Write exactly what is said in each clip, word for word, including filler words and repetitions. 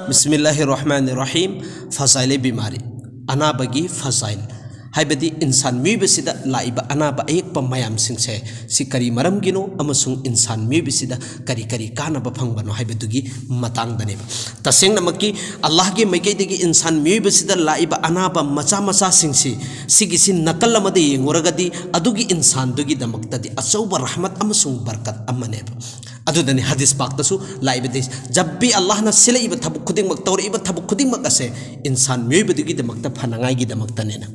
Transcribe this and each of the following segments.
ꯕꯤꯁꯃꯤꯜꯂꯥꯍꯤꯔ ꯔꯍꯃꯥꯅꯤꯔ ꯔꯍꯤꯝ꯫ ꯐꯖꯥꯏꯂꯦ ꯕꯤꯃꯥꯔꯤ, ꯑꯅꯥꯕꯒꯤ ꯐꯖꯥꯏꯜ, ꯍꯥꯏꯕꯗꯤ ꯏꯟꯁꯥꯟ ꯃꯤꯑꯣꯏꯕꯁꯤꯗ ꯂꯥꯛꯏꯕ ꯑꯅꯥꯕ ꯑꯌꯦꯛꯄ ꯃꯌꯥꯝꯁꯤꯡꯁꯦ, ꯁꯤ ꯀꯔꯤ ꯃꯔꯝꯒꯤꯅꯣ ꯑꯃꯁꯨꯡ ꯏꯟꯁꯥꯟ ꯃꯤꯑꯣꯏꯕꯁꯤꯗ ꯀꯔꯤ ꯀꯔꯤ ꯀꯥꯟꯅꯕ ꯐꯪꯕꯅꯣ ꯍꯥꯏꯕꯗꯨꯒꯤ ꯃꯇꯥꯡꯗꯅꯦꯕ꯫ ꯇꯁꯦꯡꯅꯃꯛꯀꯤ ꯑꯜꯂꯥꯍꯒꯤ ꯃꯥꯏꯀꯩꯗꯒꯤ ꯏꯟꯁꯥꯟ ꯃꯤꯑꯣꯏꯕꯁꯤꯗ ꯂꯥꯛꯏꯕ ꯑꯅꯥꯕ ꯃꯆꯥ ꯃꯆꯥꯁꯤꯡꯁꯤ, ꯁꯤꯒꯤꯁꯤ ꯅꯥꯀꯜ ꯑꯃꯗ ꯌꯦꯡꯉꯨꯔꯒꯗꯤ ꯑꯗꯨꯒꯤ ꯏꯟꯁꯥꯟꯗꯨꯒꯤꯗꯃꯛꯇꯗꯤ ꯑꯆꯧꯕ ꯔꯍꯃꯠ ꯑꯃꯁꯨꯡ ꯕꯔꯀꯠ ꯑꯃꯅꯦꯕ꯫ ꯑꯗꯨꯗꯅꯤ ꯍꯗꯤꯁ ꯄꯥꯛꯇꯁꯨ ꯂꯥꯛꯏꯕꯗꯤ, ꯖꯕꯤ ꯑꯜꯂꯥꯍꯅ ꯁꯤꯜꯂꯛꯏꯕ ꯊꯕꯛ ꯈꯨꯗꯤꯡꯃꯛ, ꯇꯧꯔꯛꯏꯕ ꯊꯕꯛ ꯈꯨꯗꯤꯡꯃꯛ ꯑꯁꯦ ꯏꯟꯁꯥꯟ ꯃꯤꯑꯣꯏꯕꯗꯨꯒꯤꯗꯃꯛꯇ ꯐꯅꯉꯥꯏꯒꯤꯗꯃꯛꯇꯅꯦꯅ꯫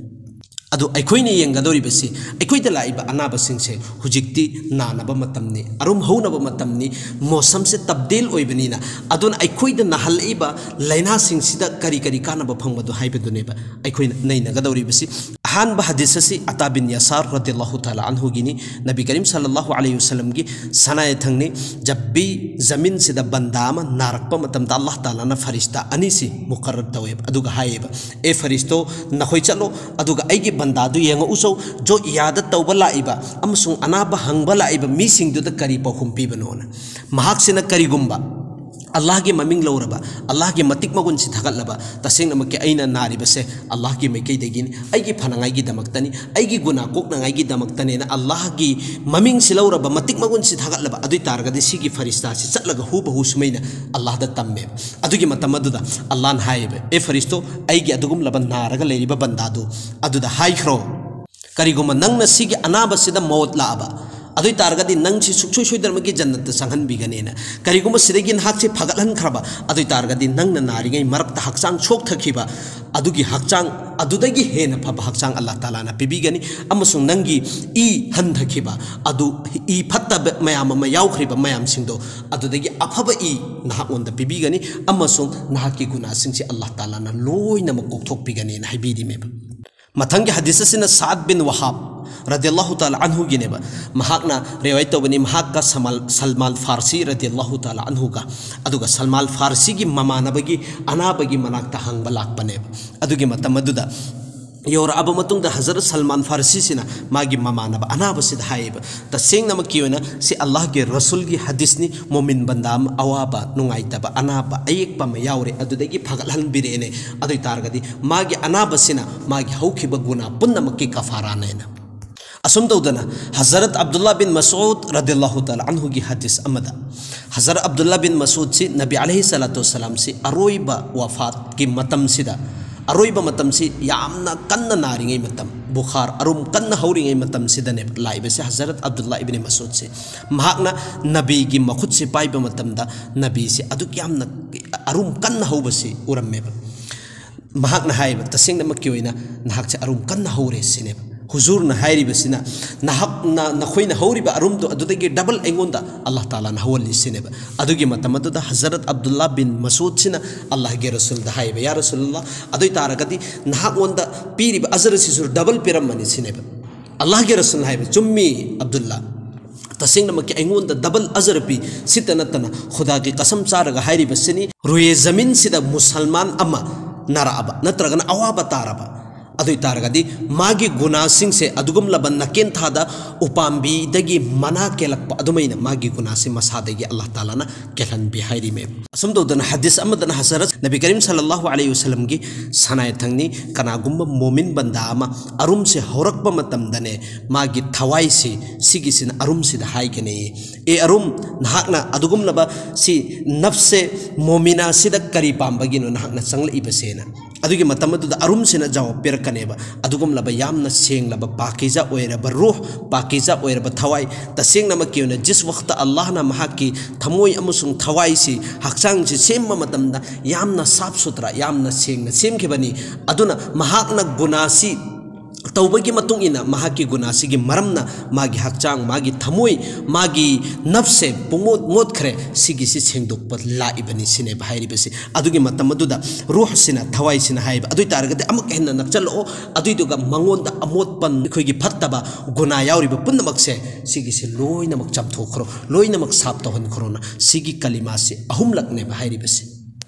ꯑꯗꯨ ꯑꯩꯈꯣꯏꯅ ꯌꯦꯡꯒꯗꯧꯔꯤꯕꯁꯤ, ꯑꯩꯈꯣꯏꯗ ꯂꯥꯛꯏꯕ ꯑꯅꯥꯕꯁꯤꯡꯁꯦ ꯍꯧꯖꯤꯛꯇꯤ ꯅꯥꯅꯕ ꯃꯇꯝꯅꯤ, ꯑꯔꯨꯝ ꯍꯧꯅꯕ ꯃꯇꯝꯅꯤ, ꯃꯣꯁꯝꯁꯦ ꯇꯕꯗꯤꯜ ꯑꯣꯏꯕꯅꯤꯅ꯫ ꯑꯗꯨꯅ ꯑꯩꯈꯣꯏꯗ ꯅꯥꯍꯜꯂꯛꯏꯕ ꯂꯥꯏꯅꯥꯁꯤꯡꯁꯤꯗ ꯀꯔꯤ ꯀꯔꯤ ꯀꯥꯟꯅꯕ ꯐꯪꯕꯗꯣ ꯍꯥꯏꯕꯗꯨꯅꯦꯕ ꯑꯩꯈꯣꯏꯅ ꯅꯩꯅꯒꯗꯧꯔꯤꯕꯁꯤ꯫ ꯑꯍꯥꯟꯕ ꯍꯗꯤꯁ ꯑꯁꯤ ꯑꯇꯥ ꯕꯤꯟ ꯌꯥꯁꯥꯔ ꯔꯗꯤꯌꯜꯂꯥꯍꯨ ꯇꯥꯂꯥ ꯑꯟꯍꯨꯒꯤꯅꯤ꯫ ꯅꯕꯤ ꯀꯔꯤꯝ ꯁꯜꯂꯜꯂꯥꯍꯨ ꯑꯂꯩꯍꯤ ꯋꯁꯜꯂꯝꯒꯤ ꯁꯅꯥ ꯌꯥꯊꯪꯅꯤ꯫ ꯖꯕꯤ ꯖꯃꯤꯟꯁꯤꯗ ꯕꯟꯗꯥ ꯑꯃ ꯅꯥꯔꯛꯄ ꯃꯇꯝꯗ ꯑꯜꯂꯥꯍ ꯇꯥꯂꯥꯅ ꯐꯔꯤꯁꯇꯥ ꯑꯅꯤꯁꯤ ꯃꯨꯀꯔꯔ ꯇꯧꯋꯦꯕ, ꯑꯗꯨꯒ ꯍꯥꯏꯌꯦꯕ, "ꯑꯦ ꯐꯔꯤꯁꯇꯣ, ꯅꯈꯣꯏ ꯆꯠꯂꯣ, ꯑꯗꯨꯒ ꯑꯩꯒꯤ ꯕꯟꯗꯥꯗꯨ ꯌꯦꯡꯉꯛꯎꯆꯣ, ꯖꯣ ꯏꯌꯥꯗ ꯇꯧꯕ ꯂꯥꯛꯏꯕ ꯑꯃꯁꯨꯡ ꯑꯅꯥꯕ ꯍꯪꯕ ꯂꯥꯛꯏꯕ ꯃꯤꯁꯤꯡꯗꯨꯗ ꯀꯔꯤ ꯄꯥꯎꯈꯨꯝ ꯄꯤꯕꯅꯣꯅ꯫ ꯃꯍꯥꯛꯁꯤꯅ ꯀꯔꯤꯒꯨꯝꯕ ꯑꯜꯂꯥꯍꯒꯤ ꯃꯃꯤꯡ ꯂꯧꯔꯕ, ꯑꯜꯂꯥꯍꯒꯤ ꯃꯇꯤꯛ ꯃꯒꯨꯟꯁꯤ ꯊꯥꯒꯠꯂꯕ, ꯇꯁꯦꯡꯅꯃꯛꯀꯤ ꯑꯩꯅ ꯅꯥꯔꯤꯕꯁꯦ ꯑꯜꯂꯥꯍꯒꯤ ꯃꯥꯏꯀꯩꯗꯒꯤꯅꯤ, ꯑꯩꯒꯤ ꯐꯅꯉꯥꯏꯒꯤꯗꯃꯛꯇꯅꯤ, ꯑꯩꯒꯤ ꯒꯨꯅꯥ ꯀꯣꯛꯅꯉꯥꯏꯒꯤꯗꯃꯛꯇꯅꯦꯅ ꯑꯜꯂꯥꯍꯒꯤ ꯃꯃꯤꯡꯁꯤ ꯂꯧꯔꯕ, ꯃꯇꯤꯛ ꯃꯒꯨꯟꯁꯤ ꯊꯥꯒꯠꯂꯕ, ꯑꯗꯨ ꯑꯣꯏ ꯇꯥꯔꯒꯗꯤ ꯁꯤꯒꯤ ꯐꯔꯤꯁꯇꯥꯁꯤ ꯆꯠꯂꯒ ꯍꯨꯕꯍꯨ ꯁꯨꯃꯩꯅ ꯑꯜꯂꯥꯍꯗ ꯇꯝꯃꯦꯕ꯫ ꯑꯗꯨꯒꯤ ꯃꯇꯝ ꯑꯗꯨꯗ ꯑꯜꯂꯥꯍꯅ ꯍꯥꯏꯌꯦꯕ, "ꯑꯦ ꯐꯔꯤꯁꯇꯣ, ꯑꯩꯒꯤ ꯑꯗꯨꯒꯨꯝꯂꯕ ꯅꯥꯔꯒ ꯂꯩꯔꯤꯕ ꯕꯟꯗꯥꯗꯨ ꯑꯗꯨꯗ ꯍꯥꯏꯈ꯭ꯔꯣ, ꯀꯔꯤꯒꯨꯝꯕ ꯅꯪꯅ ꯁꯤꯒꯤ ꯑꯅꯥꯕꯁꯤꯗ ꯃꯧꯠ ꯂꯥꯛꯑꯕ, ꯑꯗꯨ ꯑꯣꯏ ꯇꯥꯔꯒꯗꯤ ꯅꯪꯁꯤ ꯁꯨꯡꯁꯣꯏ ꯁꯣꯏꯗꯅꯃꯛꯀꯤ ꯖꯟꯅꯠꯇ ꯆꯪꯍꯟꯕꯤꯒꯅꯦꯅ꯫ ꯀꯔꯤꯒꯨꯝꯕ ꯁꯤꯗꯒꯤ ꯅꯍꯥꯛꯁꯤ ꯐꯒꯠꯍꯟꯈ꯭ꯔꯕ, ꯑꯗꯨ ꯑꯣꯏ ꯇꯥꯔꯒꯗꯤ ꯅꯪꯅ ꯅꯥꯔꯤꯉꯩ ꯃꯔꯛꯇ ꯍꯛꯆꯥꯡ ꯁꯣꯛꯊꯈꯤꯕ, ꯑꯗꯨꯒꯤ ꯍꯛꯆꯥꯡ, ꯑꯗꯨꯗꯒꯤ ꯍꯦꯟꯅ ꯐꯕ ꯍꯛꯆꯥꯡ ꯑꯜꯂꯥꯍ ꯇꯥꯂꯥꯅ ꯄꯤꯕꯤꯒꯅꯤ, ꯑꯃꯁꯨꯡ ꯅꯪꯒꯤ ꯏ ꯍꯟꯊꯈꯤꯕ, ꯑꯗꯨ ꯏ ꯐꯠꯇꯕ ꯃꯌꯥꯝ ꯑꯃ ꯌꯥꯎꯈ꯭ꯔꯤꯕ ꯃꯌꯥꯝꯁꯤꯡꯗꯣ, ꯑꯗꯨꯗꯒꯤ ꯑꯐꯕ ꯏ ꯅꯍꯥꯛꯉꯣꯟꯗ ꯄꯤꯕꯤꯒꯅꯤ, ꯑꯃꯁꯨꯡ ꯅꯍꯥꯛꯀꯤ ꯒꯨꯅꯥꯁꯤꯡꯁꯤ ꯑꯜꯂꯥꯍ ꯇꯥꯂꯥꯅ ꯂꯣꯏꯅꯃꯛ ꯀꯣꯛꯊꯣꯛꯄꯤꯒꯅꯤꯅ" ꯍꯥꯏꯕꯤꯔꯤꯃꯦꯕ꯫ ꯃꯊꯪꯒꯤ ꯍꯗꯤꯁ ꯑꯁꯤꯅ ꯁꯥꯗ ꯕꯤꯟ ꯋꯥꯍꯥꯕ ꯔꯗꯤꯌꯜꯂꯥꯍꯨ ꯇꯥꯂꯥ ꯑꯟꯍꯨꯒꯤꯅꯦꯕ꯫ ꯃꯍꯥꯛꯅ ꯔꯤꯋꯥꯌꯠ ꯇꯧꯕꯅꯤ, ꯃꯍꯥꯛꯀ ꯁꯃꯥꯜ-, ꯁꯜꯃꯥꯟ ꯐꯥꯔꯁꯤ ꯔꯗꯤꯌꯜꯂꯥꯍꯨ ꯇꯥꯂꯥ ꯑꯟꯍꯨꯒ, ꯑꯗꯨꯒ ꯁꯜꯃꯥꯟ ꯐꯥꯔꯁꯤꯒꯤ ꯃꯃꯥꯟꯅꯕꯒꯤ ꯑꯅꯥꯕꯒꯤ ꯃꯅꯥꯛꯇ ꯍꯪꯕ ꯂꯥꯛꯄꯅꯦꯕ꯫ ꯑꯗꯨꯒꯤ ꯃꯇꯝ ꯑꯗꯨꯗ ꯌꯧꯔꯛꯑꯕ ꯃꯇꯨꯡꯗ ꯍꯖꯔꯠ ꯁꯜꯃꯥꯟ ꯐꯥꯔꯁꯤꯁꯤꯅ ꯃꯥꯒꯤ ꯃꯃꯥꯟꯅꯕ ꯑꯅꯥꯕꯁꯤꯗ ꯍꯥꯏꯌꯦꯕ, "ꯇꯁꯦꯡꯅꯃꯛꯀꯤ ꯑꯣꯏꯅ ꯁꯤ ꯑꯜꯂꯥꯍꯒꯤ ꯔꯁꯨꯜꯒꯤ ꯍꯗꯤꯁꯅꯤ, ꯃꯣꯃꯤꯟ ꯕꯟꯗꯥ ꯑꯃ ꯑꯋꯥꯕ, ꯅꯨꯡꯉꯥꯏꯇꯕ, ꯑꯅꯥꯕ ꯑꯌꯦꯛꯄ ꯑꯃ ꯌꯥꯎꯔꯦ, ꯑꯗꯨꯗꯒꯤ ꯐꯒꯠꯍꯟꯕꯤꯔꯛꯑꯦꯅꯦ, ꯑꯗꯨ ꯑꯣꯏ ꯇꯥꯔꯒꯗꯤ ꯃꯥꯒꯤ ꯑꯅꯥꯕꯁꯤꯅ ꯃꯥꯒꯤ ꯍꯧꯈꯤꯕ ꯒꯨꯅꯥ ꯄꯨꯝꯅꯃꯛꯀꯤ ꯀꯐꯥꯔꯥꯅꯦꯅ"꯫ ꯑꯁꯨꯝ ꯇꯧꯗꯅ ꯍꯖꯔꯠ ꯑꯕꯗꯨꯜꯂꯥ ꯕꯤꯟ ꯃꯁꯎꯗ ꯔꯗꯤꯌꯜꯂꯥꯍꯨ ꯇꯥꯂꯥ ꯑꯟꯍꯨꯒꯤ ꯍꯗꯤꯁ ꯑꯃꯗ, ꯍꯖꯔꯠ ꯑꯕꯗꯨꯜꯂꯥ ꯕꯤꯟ ꯃꯁꯎꯗꯁꯤ ꯅꯕꯤ ꯑꯂꯩꯍꯤ ꯁꯂꯥꯇꯨ ꯋꯁꯁꯂꯥꯝꯁꯤ ꯑꯔꯣꯏꯕ ꯋꯥꯐꯥꯠꯀꯤ ꯃꯇꯝꯁꯤꯗ, ꯑꯔꯣꯏꯕ ꯃꯇꯝꯁꯤ ꯌꯥꯝꯅ ꯀꯟꯅ ꯅꯥꯔꯤꯉꯩ ꯃꯇꯝ, ꯕꯨꯈꯥꯔ, ꯑꯔꯨꯝ ꯀꯟꯅ ꯍꯧꯔꯤꯉꯩ ꯃꯇꯝꯁꯤꯗꯅꯦ ꯂꯥꯛꯏꯕꯁꯦ ꯍꯖꯔꯠ ꯑꯕꯗꯨꯜꯂꯥ ꯏꯕꯤꯟ ꯃꯁꯎꯗꯁꯤ꯫ ꯃꯍꯥꯛꯅ ꯅꯕꯤꯒꯤ ꯃꯈꯨꯠꯁꯤ ꯄꯥꯏꯕ ꯃꯇꯝꯗ ꯅꯕꯤꯁꯤ ꯑꯗꯨꯛ ꯌꯥꯝꯅ ꯑꯔꯨꯝ ꯀꯟꯅ ꯍꯧꯕꯁꯤ ꯎꯔꯝꯃꯦꯕ꯫ ꯃꯍꯥꯛꯅ ꯍꯥꯏꯌꯦꯕ, "ꯇꯁꯦꯡꯅꯃꯛꯀꯤ ꯑꯣꯏꯅ ꯅꯍꯥꯛꯁꯦ ꯑꯔꯨꯝ ꯀꯟꯅ ꯍꯧꯔꯦ" ꯁꯤꯅꯦꯕ꯫ ꯍꯨꯖꯨꯔꯅ ꯍꯥꯏꯔꯤꯕꯁꯤꯅ, "ꯅꯍꯥꯛꯅ, ꯅꯈꯣꯏꯅ ꯍꯧꯔꯤꯕ ꯑꯔꯨꯝꯗꯣ ꯑꯗꯨꯗꯒꯤ ꯗꯕꯜ ꯑꯩꯉꯣꯟꯗ ꯑꯜꯂꯥꯍ ꯇꯥꯂꯥꯅ ꯍꯧꯍꯜꯂꯤ" ꯁꯤꯅꯦꯕ꯫ ꯑꯗꯨꯒꯤ ꯃꯇꯝ ꯑꯗꯨꯗ ꯍꯖꯔꯠ ꯑꯕꯗꯨꯜꯂꯥ ꯕꯤꯟ ꯃꯁꯎꯗꯁꯤꯅ ꯑꯜꯂꯥꯍꯒꯤ ꯔꯁꯨꯜꯗ ꯍꯥꯏꯌꯦꯕ, "ꯌꯥ ꯔꯁꯨꯂꯜꯂꯥꯍ, ꯑꯗꯨ ꯑꯣꯏ ꯇꯥꯔꯒꯗꯤ ꯅꯍꯥꯛꯉꯣꯟꯗ ꯄꯤꯔꯤꯕ ꯑꯖꯔꯁꯤꯁꯨ ꯗꯕꯜ ꯄꯤꯔꯝꯃꯅꯤ" ꯁꯤꯅꯦꯕ꯫ ꯑꯜꯂꯥꯍꯒꯤ ꯔꯁꯨꯜꯅ ꯍꯥꯏꯕ, "ꯆꯨꯝꯃꯤ ꯑꯕꯗꯨꯜꯂꯥ, ꯇꯁꯦꯡꯅꯃꯛꯀꯤ ꯑꯩꯉꯣꯟꯗ ꯗꯕꯜ ꯑꯖꯔ ꯄꯤ, ꯁꯤꯇ ꯅꯠꯇꯅ ꯈꯨꯗꯥꯒꯤ ꯀꯁꯝ ꯆꯥꯔꯒ ꯍꯥꯏꯔꯤꯕꯁꯤꯅꯤ, ꯔꯨꯌꯦ ꯖꯃꯤꯟꯁꯤꯗ ꯃꯨꯁꯜꯃꯥꯟ ꯑꯃ ꯅꯥꯔꯛꯑꯕ ꯅꯠꯇ꯭ꯔꯒꯅ ꯑꯋꯥꯕ ꯇꯥꯔꯕ, ꯑꯗꯨ ꯑꯣꯏ ꯇꯥꯔꯒꯗꯤ ꯃꯥꯒꯤ ꯒꯨꯅꯥꯁꯤꯡꯁꯦ ꯑꯗꯨꯒꯨꯝꯂꯕ ꯅꯥꯀꯦꯟꯊꯥꯗ ꯎꯄꯥꯝꯕꯤꯗꯒꯤ ꯃꯅꯥ ꯀꯦꯜꯂꯛꯄ ꯑꯗꯨꯃꯥꯏꯅ ꯃꯥꯒꯤ ꯒꯨꯅꯥꯁꯤ ꯃꯁꯥꯗꯒꯤ ꯑꯜꯂꯥꯍ ꯇꯥꯂꯥꯅ ꯀꯦꯜꯍꯟꯕꯤ" ꯍꯥꯏꯔꯤꯃꯦ꯫ ꯑꯁꯨꯝ ꯇꯧꯗꯅ ꯍꯗꯤꯁ ꯑꯃꯗꯅ ꯍꯖꯔꯠ ꯅꯕꯤ ꯀꯔꯤꯝ ꯁꯜꯂꯜꯂꯥꯍꯨ ꯑꯂꯩꯍꯤ ꯋꯁꯜꯂꯝꯒꯤ ꯁꯅꯥꯌꯥꯊꯪꯅꯤ, ꯀꯅꯥꯒꯨꯝꯕ ꯃꯣꯃꯤꯟ ꯕꯟꯗꯥ ꯑꯃ ꯑꯔꯨꯝꯁꯦ ꯍꯧꯔꯛꯄ ꯃꯇꯝꯗꯅꯦ, ꯃꯥꯒꯤ ꯊꯋꯥꯏꯁꯤ ꯁꯤꯒꯤꯁꯤꯅ ꯑꯔꯨꯝꯁꯤꯗ ꯍꯥꯏꯒꯅꯤ, "ꯑꯦ ꯑꯔꯨꯝ, ꯅꯍꯥꯛꯅ ꯑꯗꯨꯒꯨꯝꯂꯕ ꯁꯤ ꯅꯐꯁꯦ ꯃꯣꯃꯤꯅꯥꯁꯤꯗ ꯀꯔꯤ ꯄꯥꯝꯕꯒꯤꯅꯣ ꯅꯍꯥꯛꯅ ꯆꯪꯂꯛꯏꯕꯁꯦꯅ?" ꯑꯗꯨꯒꯤ ꯃꯇꯝ ꯑꯗꯨꯗ ꯑꯔꯨꯝꯁꯤꯅ ꯖꯋꯥꯕ ꯄꯤꯔꯛꯀꯅꯦꯕ, "ꯑꯗꯨꯒꯨꯝꯂꯕ ꯌꯥꯝꯅ ꯁꯦꯡꯂꯕ ꯄꯥꯀꯤꯖꯥ ꯑꯣꯏꯔꯕ ꯔꯨꯍ, ꯄꯥꯀꯤꯖꯥ ꯑꯣꯏꯔꯕ ꯊꯋꯥꯏ, ꯇꯁꯦꯡꯅꯃꯛꯀꯤ ꯑꯣꯏꯅ ꯖꯤꯁ ꯋꯛꯇ ꯑꯜꯂꯥꯍꯅ ꯃꯍꯥꯛꯀꯤ ꯊꯃꯣꯏ ꯑꯃꯁꯨꯡ ꯊꯋꯥꯏꯁꯤ, ꯍꯛꯆꯥꯡꯁꯤ ꯁꯦꯝꯕ ꯃꯇꯝꯗ ꯌꯥꯝꯅ ꯁꯥꯞ ꯁꯨꯊ꯭ꯔꯥ, ꯌꯥꯝꯅ ꯁꯦꯡꯅ ꯁꯦꯝꯈꯤꯕꯅꯤ꯫ ꯑꯗꯨꯅ ꯃꯍꯥꯛꯅ ꯒꯨꯅꯥꯁꯤ ꯇꯧꯕꯒꯤ ꯃꯇꯨꯡ ꯏꯟꯅ ꯃꯍꯥꯛꯀꯤ ꯒꯨꯅꯥꯁꯤꯒꯤ ꯃꯔꯝꯅ ꯃꯥꯒꯤ ꯍꯛꯆꯥꯡ, ꯃꯥꯒꯤ ꯊꯃꯣꯏ, ꯃꯥꯒꯤ ꯅꯐꯁꯦ ꯄꯨꯡꯃꯣꯠ ꯃꯣꯠꯈ꯭ꯔꯦ, ꯁꯤꯒꯤꯁꯤ ꯁꯦꯡꯗꯣꯛꯄ ꯂꯥꯛꯏꯕꯅꯤ" ꯁꯤꯅꯦꯕ ꯍꯥꯏꯔꯤꯕꯁꯤ꯫ ꯑꯗꯨꯒꯤ ꯃꯇꯝ ꯑꯗꯨꯗ ꯔꯨꯍꯁꯤꯅ, ꯊꯋꯥꯏꯁꯤꯅ ꯍꯥꯏꯌꯦꯕ, "ꯑꯗꯨ ꯑꯣꯏ ꯇꯥꯔꯒꯗꯤ ꯑꯃꯨꯛꯀ ꯍꯦꯟꯅ ꯅꯛꯁꯜꯂꯛꯑꯣ, ꯑꯗꯨꯏꯗꯨꯒ ꯃꯉꯣꯟꯗ ꯑꯃꯣꯠꯄ, ꯑꯩꯈꯣꯏꯒꯤ ꯐꯠꯇꯕ ꯒꯨꯅꯥ ꯌꯥꯎꯔꯤꯕ ꯄꯨꯝꯅꯃꯛꯁꯦ, ꯁꯤꯒꯤꯁꯤ ꯂꯣꯏꯅꯃꯛ ꯆꯥꯝꯊꯣꯛꯈ꯭ꯔꯣ, ꯂꯣꯏꯅꯃꯛ ꯁꯥꯞ ꯇꯧꯍꯟꯈ꯭ꯔꯣꯅ", ꯁꯤꯒꯤ ꯀꯂꯤꯃꯥꯁꯤ ꯑꯍꯨꯝꯂꯛꯅꯦꯕ ꯍꯥꯏꯔꯤꯕꯁꯤ꯫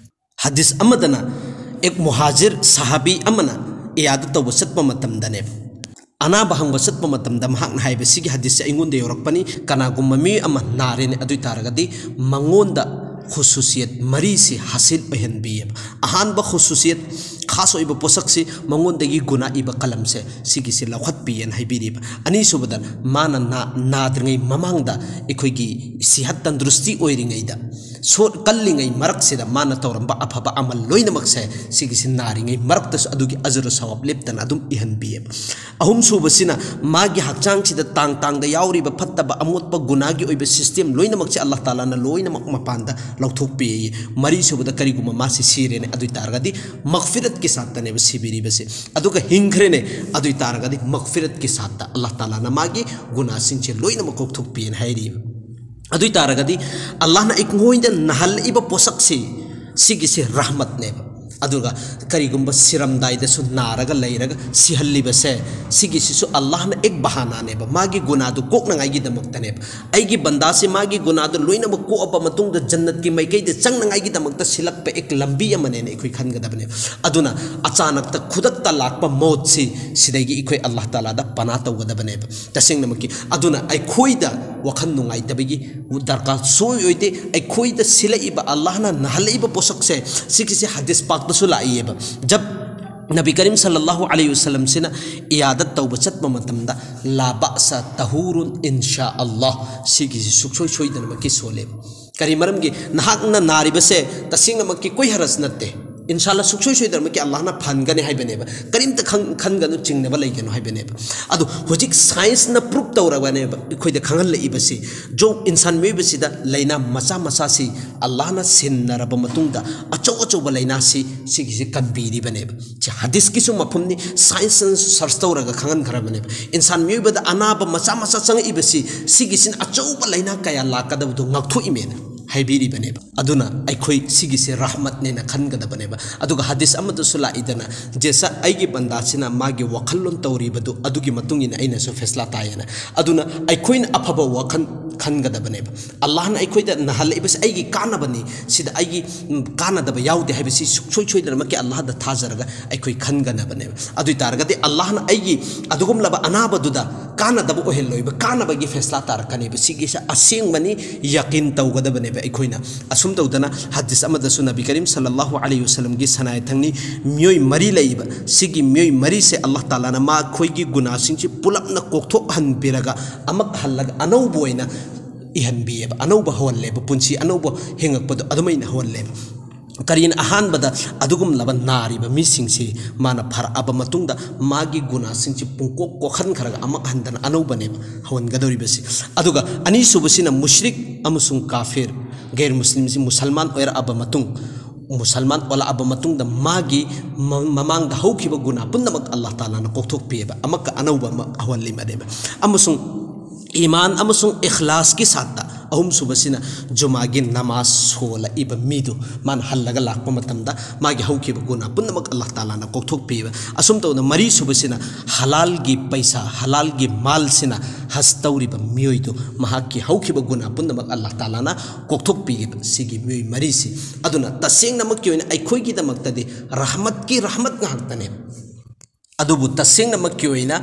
ꯍꯗꯤꯁ ꯑꯃꯗꯅ ꯑꯦꯛ ꯃꯨꯍꯥꯖꯤꯔ ꯁꯍꯥꯕꯤ ꯑꯃꯅ ꯏꯌꯥꯗ ꯇꯧꯕ ꯆꯠꯄ ꯃꯇꯝꯗꯅꯦꯕ, ꯑꯅꯥꯕ ꯍꯪꯕ ꯆꯠꯄ ꯃꯇꯝꯗ ꯃꯍꯥꯛꯅ ꯍꯥꯏꯕ ꯁꯤꯒꯤ ꯍꯗꯤꯁꯁꯦ ꯑꯩꯉꯣꯟꯗ ꯌꯧꯔꯛꯄꯅꯤ, "ꯀꯅꯥꯒꯨꯝꯕ ꯃꯤꯑꯣꯏ ꯑꯃ ꯅꯥꯔꯦꯅꯦ, ꯑꯗꯨ ꯑꯣꯏ ꯇꯥꯔꯒꯗꯤ ꯃꯉꯣꯟꯗ ꯈꯨꯁꯨꯁꯤꯌꯠ ꯃꯔꯤꯁꯤ ꯍꯥꯁꯤꯜ ꯑꯣꯏꯍꯟꯕꯤꯌꯦꯕ꯫ ꯑꯍꯥꯟꯕ ꯈꯨꯁꯨꯁꯤꯌꯠ, ꯈꯥꯁ ꯑꯣꯏꯕ ꯄꯣꯠꯁꯛꯁꯤ ꯃꯉꯣꯟꯗꯒꯤ ꯒꯨꯅꯥ ꯏꯕ ꯀꯂꯝꯁꯦ ꯁꯤꯒꯤꯁꯤ ꯂꯧꯈꯠꯄꯤꯌꯦꯅ ꯍꯥꯏꯕꯤꯔꯤꯕ꯫ ꯑꯅꯤꯁꯨꯕꯗ ꯃꯥꯅ ꯅꯥ-, ꯅꯥꯗ꯭ꯔꯤꯉꯩ ꯃꯃꯥꯡꯗ ꯑꯩꯈꯣꯏꯒꯤ ꯁꯤꯍꯠ ꯇꯟꯗ꯭ꯔꯨꯁꯇꯤ ꯑꯣꯏꯔꯤꯉꯩꯗ, ꯁꯣꯠ ꯀꯜꯂꯤꯉꯩ ꯃꯔꯛꯁꯤꯗ ꯃꯥꯅ ꯇꯧꯔꯝꯕ ꯑꯐꯕ ꯑꯃꯜ ꯂꯣꯏꯅꯃꯛꯁꯦ ꯁꯤꯒꯤꯁꯤ ꯅꯥꯔꯤꯉꯩ ꯃꯔꯛꯇꯁꯨ ꯑꯗꯨꯒꯤ ꯑꯖꯔ ꯁꯋꯥꯕ ꯂꯦꯞꯇꯅ ꯑꯗꯨꯝ ꯏꯍꯟꯕꯤꯌꯦꯕ꯫ ꯑꯍꯨꯝꯁꯨꯕꯁꯤꯅ ꯃꯥꯒꯤ ꯍꯛꯆꯥꯡꯁꯤꯗ ꯇꯥꯡ ꯇꯥꯡꯗ ꯌꯥꯎꯔꯤꯕ ꯐꯠꯇꯕ ꯑꯃꯣꯠꯄ ꯒꯨꯅꯥꯒꯤ ꯑꯣꯏꯕ ꯁꯤꯁꯇꯦꯝ ꯂꯣꯏꯅꯃꯛꯁꯦ ꯑꯜꯂꯥꯍ ꯇꯥꯂꯥꯅ ꯂꯣꯏꯅꯃꯛ ꯃꯄꯥꯟꯗ ꯂꯧꯊꯣꯛꯄꯤꯌꯦ꯫ ꯃꯔꯤꯁꯨꯕꯗ ꯀꯔꯤꯒꯨꯝꯕ ꯃꯥꯁꯤ ꯁꯤꯔꯦꯅꯦ, ꯑꯗꯨ ꯑꯣꯏ ꯇꯥꯔꯒꯗꯤ ꯃꯒꯐꯤꯔꯠꯀꯤ ꯁꯥꯠꯇꯅꯦꯕ ꯁꯤꯕꯤꯔꯤꯕꯁꯦ꯫ ꯑꯗꯨꯒ ꯍꯤꯡꯈ꯭ꯔꯦꯅꯦ, ꯑꯗꯨ ꯑꯣꯏ ꯇꯥꯔꯒꯗꯤ ꯃꯒꯐꯤꯔꯠꯀꯤ ꯁꯥꯠꯇ ꯑꯜꯂꯥꯍ ꯇꯥꯂꯥꯅ ꯃꯥꯒꯤ ꯒꯨꯅꯥꯁꯤꯡꯁꯦ ꯂꯣꯏꯅꯃꯛ ꯀꯣꯛꯊꯣꯛꯄꯤꯌꯦꯅ ꯍꯥꯏꯔꯤꯕ꯫ ꯑꯗꯨ ꯑꯣꯏ ꯇꯥꯔꯒꯗꯤ ꯑꯜꯂꯥꯍꯅ ꯑꯩꯉꯣꯟꯗ ꯅꯥꯍꯜꯂꯛꯏꯕ ꯄꯣꯠꯁꯛꯁꯤ ꯁꯤꯒꯤꯁꯦ ꯔꯍꯃꯠꯅꯦꯕ꯫ ꯑꯗꯨꯒ ꯀꯔꯤꯒꯨꯝꯕ ꯁꯤꯔꯝꯗꯥꯏꯗꯁꯨ ꯅꯥꯔꯒ ꯂꯩꯔꯒ ꯁꯤꯍꯜꯂꯤꯕꯁꯦ, ꯁꯤꯒꯤꯁꯤꯁꯨ ꯑꯜꯂꯥꯍꯅ ꯑꯦꯛ ꯕꯍꯥꯅꯥꯅꯦꯕ, ꯃꯥꯒꯤ ꯒꯨꯅꯥꯗꯨ ꯀꯣꯛꯅꯉꯥꯏꯒꯤꯗꯃꯛꯇꯅꯦꯕ꯫ ꯑꯩꯒꯤ ꯕꯟꯗꯥꯁꯤ ꯃꯥꯒꯤ ꯒꯨꯅꯥꯗꯨ ꯂꯣꯏꯅꯃꯛ ꯀꯣꯛꯑꯕ ꯃꯇꯨꯡꯗ ꯖꯟꯅꯠꯀꯤ ꯃꯥꯏꯀꯩꯗ ꯆꯪꯅꯉꯥꯏꯒꯤꯗꯃꯛꯇ ꯁꯤꯜꯂꯛꯄ ꯑꯦꯛ ꯂꯝꯕꯤ ꯑꯃꯅꯦꯅ ꯑꯩꯈꯣꯏ ꯈꯟꯒꯗꯕꯅꯦꯕ꯫ ꯑꯗꯨꯅ ꯑꯆꯥꯅꯛꯇ ꯈꯨꯗꯛꯇ ꯂꯥꯛꯄ ꯃꯧꯠꯁꯤ, ꯁꯤꯗꯒꯤ ꯑꯩꯈꯣꯏ ꯑꯜꯂꯥꯍ ꯇꯥꯂꯥꯗ ꯄꯅꯥ ꯇꯧꯒꯗꯕꯅꯦꯕ ꯇꯁꯦꯡꯅꯃꯛꯀꯤ꯫ ꯑꯗꯨꯅ ꯑꯩꯈꯣꯏꯗ ꯋꯥꯈꯜ ꯅꯨꯡꯉꯥꯏꯇꯕꯒꯤ ꯗꯔꯀꯥꯔ ꯁꯨꯡꯑꯣꯏ ꯑꯣꯏꯗꯦ꯫ ꯑꯩꯈꯣꯏꯗ ꯁꯤꯜꯂꯛꯏꯕ, ꯑꯜꯂꯥꯍꯅ ꯅꯥꯍꯜꯂꯛꯏꯕ ꯄꯣꯠꯁꯛꯁꯦ, ꯁꯤꯒꯤꯁꯦ ꯍꯗꯤꯁ ꯄꯥꯛꯇꯁꯨ ꯂꯥꯛꯏꯌꯦꯕ꯫ ꯖꯕ ꯅꯕꯤ ꯀꯔꯤꯝ ꯁꯜꯂꯜꯂꯥꯍꯨ ꯑꯂꯩꯍꯤ ꯋꯁꯜꯂꯝꯁꯤꯅ ꯏꯌꯥꯗꯠ ꯇꯧꯕ ꯆꯠꯄ ꯃꯇꯝꯗ, "ꯂꯥ ꯕꯥꯁ ꯇꯍꯨꯔꯨꯟ ꯏꯟꯁꯥ ꯑꯜꯂꯥꯍ", ꯁꯤꯒꯤꯁꯤ ꯁꯨꯡꯁꯣꯏ ꯁꯣꯏꯗꯅꯃꯛꯀꯤ ꯁꯣꯜꯂꯦꯕ꯫ ꯀꯔꯤ ꯃꯔꯝꯒꯤ? ꯅꯍꯥꯛꯅ ꯅꯥꯔꯤꯕꯁꯦ ꯇꯁꯦꯡꯅꯃꯛꯀꯤ ꯀꯣꯏ ꯍꯔꯖ ꯅꯠꯇꯦ꯫ ꯏꯟꯁꯥꯜꯂꯥ ꯁꯨꯡꯁꯣꯏ ꯁꯣꯏꯗꯅꯃꯛꯀꯤ ꯑꯜꯂꯥꯍꯅ ꯐꯍꯟꯒꯅꯤ ꯍꯥꯏꯕꯅꯦꯕ꯫ ꯀꯔꯤꯝꯇ ꯈꯪ-, ꯈꯟꯒꯅꯨ, ꯆꯤꯡꯅꯕ ꯂꯩꯒꯅꯨ ꯍꯥꯏꯕꯅꯦꯕ꯫ ꯑꯗꯨ ꯍꯧꯖꯤꯛ ꯁꯥꯏꯟꯁꯅ ꯄ꯭ꯔꯨꯞ ꯇꯧꯔꯕꯅꯦꯕ, ꯑꯩꯈꯣꯏꯗ ꯈꯪꯍꯜꯂꯛꯏꯕꯁꯤ, ꯖꯣ ꯏꯟꯁꯥꯟ ꯃꯤꯑꯣꯏꯕꯁꯤꯗ ꯂꯥꯏꯅꯥ ꯃꯆꯥ ꯃꯆꯥꯁꯤ ꯑꯜꯂꯥꯍꯅ ꯁꯤꯟꯅꯔꯕ ꯃꯇꯨꯡꯗ ꯑꯆꯧ ꯑꯆꯧꯕ ꯂꯥꯏꯅꯥꯁꯤ ꯁꯤꯒꯤꯁꯤ ꯀꯟꯕꯤꯔꯤꯕꯅꯦꯕ꯫ ꯁꯤ ꯍꯗꯤꯁꯀꯤꯁꯨ ꯃꯐꯝꯅꯤ, ꯁꯥꯏꯟꯁꯅ ꯁꯔꯆ ꯇꯧꯔꯒ ꯈꯪꯍꯟꯈ꯭ꯔꯕꯅꯦꯕ꯫ ꯏꯟꯁꯥꯟ ꯃꯤꯑꯣꯏꯕꯗ ꯑꯅꯥꯕ ꯃꯆꯥ ꯃꯆꯥ ꯆꯪꯉꯛꯏꯕꯁꯤ ꯁꯤꯒꯤꯁꯤꯅ ꯑꯆꯧꯕ ꯂꯥꯏꯅꯥ ꯀꯌꯥ ꯂꯥꯛꯀꯗꯕꯗꯨ ꯉꯥꯛꯊꯣꯛꯏꯃꯦꯅ ꯍꯥꯏꯕꯤꯔꯤꯕꯅꯦꯕ꯫ ꯑꯗꯨꯅ ꯑꯩꯈꯣꯏ ꯁꯤꯒꯤꯁꯦ ꯔꯍꯃꯠꯅꯦꯅ ꯈꯟꯒꯗꯕꯅꯦꯕ꯫ ꯑꯗꯨꯒ ꯍꯗꯤꯁ ꯑꯃꯗꯁꯨ ꯂꯥꯛꯏꯗꯅ, "ꯖꯦꯁꯥ ꯑꯩꯒꯤ ꯕꯟꯗꯥꯁꯤꯅ ꯃꯥꯒꯤ ꯋꯥꯈꯜꯂꯣꯟ ꯇꯧꯔꯤꯕꯗꯨ ꯑꯗꯨꯒꯤ ꯃꯇꯨꯡ ꯏꯟꯅ ꯑꯩꯅꯁꯨ ꯐꯦꯁꯂꯥ ꯇꯥꯏꯌꯦꯅ"꯫ ꯑꯗꯨꯅ ꯑꯩꯈꯣꯏꯅ ꯑꯐꯕ ꯋꯥꯈꯜ ꯈꯟꯒꯗꯕꯅꯦꯕ꯫ ꯑꯜꯂꯥꯍꯅ ꯑꯩꯈꯣꯏꯗ ꯅꯥꯍꯜꯂꯛꯏꯕꯁꯤ ꯑꯩꯒꯤ ꯀꯥꯟꯅꯕꯅꯤ, ꯁꯤꯗ ꯑꯩꯒꯤ, ꯎꯝ, ꯀꯥꯟꯅꯗꯕ ꯌꯥꯎꯗꯦ ꯍꯥꯏꯕꯁꯤ ꯁꯨꯡꯁꯣꯏ ꯁꯣꯏꯗꯅꯃꯛꯀꯤ ꯑꯜꯂꯥꯍꯗ ꯊꯥꯖꯔꯒ ꯑꯩꯈꯣꯏ ꯈꯟꯒꯅꯕꯅꯦꯕ꯫ ꯑꯗꯨ ꯑꯣꯏ ꯇꯥꯔꯒꯗꯤ ꯑꯜꯂꯥꯍꯅ ꯑꯩꯒꯤ ꯑꯗꯨꯒꯨꯝꯂꯕ ꯑꯅꯥꯕꯗꯨꯗ ꯀꯥꯟꯅꯗꯕ ꯑꯣꯏꯍꯜꯂꯣꯏꯕ, ꯀꯥꯟꯅꯕꯒꯤ ꯐꯦꯁꯂꯥ ꯇꯥꯔꯛꯀꯅꯦꯕ꯫ ꯁꯤꯒꯤꯁꯦ ꯑꯁꯦꯡꯕꯅꯤ, ꯌꯥꯀꯤꯟ ꯇꯧꯒꯗꯕꯅꯦꯕ ꯑꯩꯈꯣꯏꯅ꯫ ꯑꯁꯨꯝ ꯇꯧꯗꯅ ꯍꯗꯤꯁ ꯑꯃꯗꯁꯨ ꯅꯕꯤ ꯀꯔꯤꯝ ꯁꯜꯂꯜꯂꯥꯍꯨ ꯑꯂꯩꯍꯤ ꯋꯁꯜꯂꯝꯒꯤ ꯁꯅꯥꯏ ꯊꯪꯅꯤ ꯃꯤꯑꯣꯏ ꯃꯔꯤ ꯂꯩꯕ, ꯁꯤꯒꯤ ꯃꯤꯑꯣꯏ ꯃꯔꯤꯁꯦ ꯑꯜꯂꯥꯍ ꯇꯥꯂꯥꯅ ꯃꯈꯣꯏꯒꯤ ꯒꯨꯅꯥꯁꯤꯡꯁꯤ ꯄꯨꯂꯞꯅ ꯀꯣꯛꯊꯣꯛꯍꯟꯕꯤꯔꯒ ꯑꯃꯨꯛ ꯍꯜꯂꯒ ꯑꯅꯧꯕ ꯑꯣꯏꯅ ꯏꯍꯟꯕꯤꯌꯦꯕ, ꯑꯅꯧꯕ ꯍꯧꯍꯜꯂꯦꯕ, ꯄꯨꯟꯁꯤ ꯑꯅꯧꯕ ꯍꯤꯡꯉꯛꯄꯗꯣ ꯑꯗꯨꯃꯥꯏꯅ ꯍꯧꯍꯜꯂꯦꯕ꯫ ꯀꯔꯤꯅ ꯑꯍꯥꯟꯕꯗ ꯑꯗꯨꯒꯨꯝꯂꯕ ꯅꯥꯔꯤꯕ ꯃꯤꯁꯤꯡꯁꯤ ꯃꯥꯅ ꯐꯔꯛꯑꯕ ꯃꯇꯨꯡꯗ ꯃꯥꯒꯤ ꯒꯨꯅꯥꯁꯤꯡꯁꯤ ꯄꯨꯡꯀꯣꯛ ꯀꯣꯛꯍꯟꯈ꯭ꯔꯒ ꯑꯃꯨꯛ ꯍꯟꯗꯅ ꯑꯅꯧꯕꯅꯦꯕ ꯍꯧꯍꯟꯒꯗꯧꯔꯤꯕꯁꯤ꯫ ꯑꯗꯨꯒ ꯑꯅꯤꯁꯨꯕꯁꯤꯅ ꯃꯨꯁ꯭ꯔꯤꯛ ꯑꯃꯁꯨꯡ ꯀꯥꯐꯤꯔ, ꯒꯩꯔ ꯃꯨꯁꯂꯤꯝꯁꯤ ꯃꯨꯁꯜꯃꯥꯟ ꯑꯣꯏꯔꯛꯑꯕ ꯃꯇꯨꯡ, ꯃꯨꯁꯜꯃꯥꯟ ꯑꯣꯜꯂꯛꯑꯕ ꯃꯇꯨꯡꯗ ꯃꯥꯒꯤ ꯃ-, ꯃꯃꯥꯡꯗ ꯍꯧꯈꯤꯕ ꯒꯨꯅꯥ ꯄꯨꯝꯅꯃꯛ ꯑꯜꯂꯥꯍ ꯇꯥꯂꯥꯅ ꯀꯣꯛꯊꯣꯛꯄꯤꯑꯕ, ꯑꯃꯛꯀ ꯑꯅꯧꯕ ꯑꯃ ꯍꯧꯍꯜꯂꯤꯕꯅꯦꯕ꯫ ꯑꯃꯁꯨꯡ ꯏꯃꯥꯟ ꯑꯃꯁꯨꯡ ꯏꯈ꯭ꯂꯥꯁꯀꯤ ꯁꯥꯠꯇ ꯑꯍꯨꯝꯁꯨꯕꯁꯤꯅ ꯖꯨꯃꯥꯒꯤ ꯅꯃꯥꯖ ꯁꯣꯜꯂꯛꯏꯕ ꯃꯤꯗꯨ ꯃꯥꯅ ꯍꯜꯂꯒ ꯂꯥꯛꯄ ꯃꯇꯝꯗ ꯃꯥꯒꯤ ꯍꯧꯈꯤꯕ ꯒꯨꯅꯥ ꯄꯨꯝꯅꯃꯛ ꯑꯜꯂꯥꯍ ꯇꯥꯂꯥꯅ ꯀꯣꯛꯊꯣꯛꯄꯤꯕ꯫ ꯑꯁꯨꯝ ꯇꯧꯗꯅ ꯃꯔꯤꯁꯨꯕꯁꯤꯅ ꯍꯂꯥꯜꯒꯤ ꯄꯩꯁꯥ, ꯍꯂꯥꯜꯒꯤ ꯃꯥꯜꯁꯤꯅ ꯍꯖ ꯇꯧꯔꯤꯕ ꯃꯤꯑꯣꯏꯗꯨ ꯃꯍꯥꯛꯀꯤ ꯍꯧꯈꯤꯕ ꯒꯨꯅꯥ ꯄꯨꯝꯅꯃꯛ ꯑꯜꯂꯥꯍ ꯇꯥꯂꯥꯅ ꯀꯣꯛꯊꯣꯛꯄꯤꯈꯤꯕ ꯁꯤꯒꯤ ꯃꯤꯑꯣꯏ ꯃꯔꯤꯁꯤ꯫ ꯑꯗꯨꯅ ꯇꯁꯦꯡꯅꯃꯛꯀꯤ ꯑꯣꯏꯅ ꯑꯩꯈꯣꯏꯒꯤꯗꯃꯛꯇꯗꯤ ꯔꯍꯃꯠꯀꯤ ꯔꯍꯃꯠ ꯉꯥꯛꯇꯅꯦꯕ꯫ ꯑꯗꯨꯕꯨ ꯇꯁꯦꯡꯅꯃꯛꯀꯤ ꯑꯣꯏꯅ